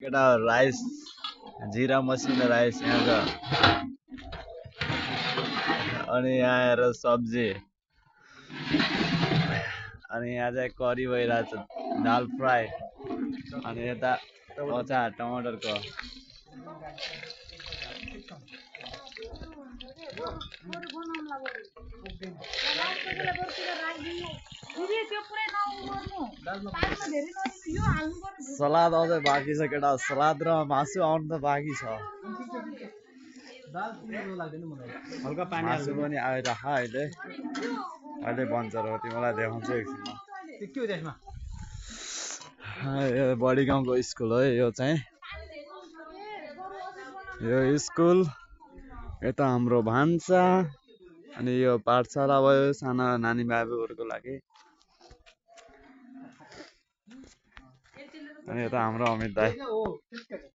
केटा राइस जिरा मसिनो राइस यहाँ छ अनि यहाँ आएर सब्जी अनि यहाँ चाहिँ करी भइरहेछ दाल फ्राई अनि यता अचार टमाटरको सलाद अझै बाँकी छ केटा सलाद र मासु आउनु त बाँकी छ हल्का पानी मासु पनि आइरह अहिले अहिले बन्छ र तिमीलाई देखाउँछु एकछिनमा के हो त्यसमा यो बडी गाउँको स्कुल हो यो चाहिँ यो स्कुल यता हाम्रो भान्सा अनि यो पाठशाला भयो साना नानी बाबुहरूको लागि अनि यता हाम्रो अमित दाई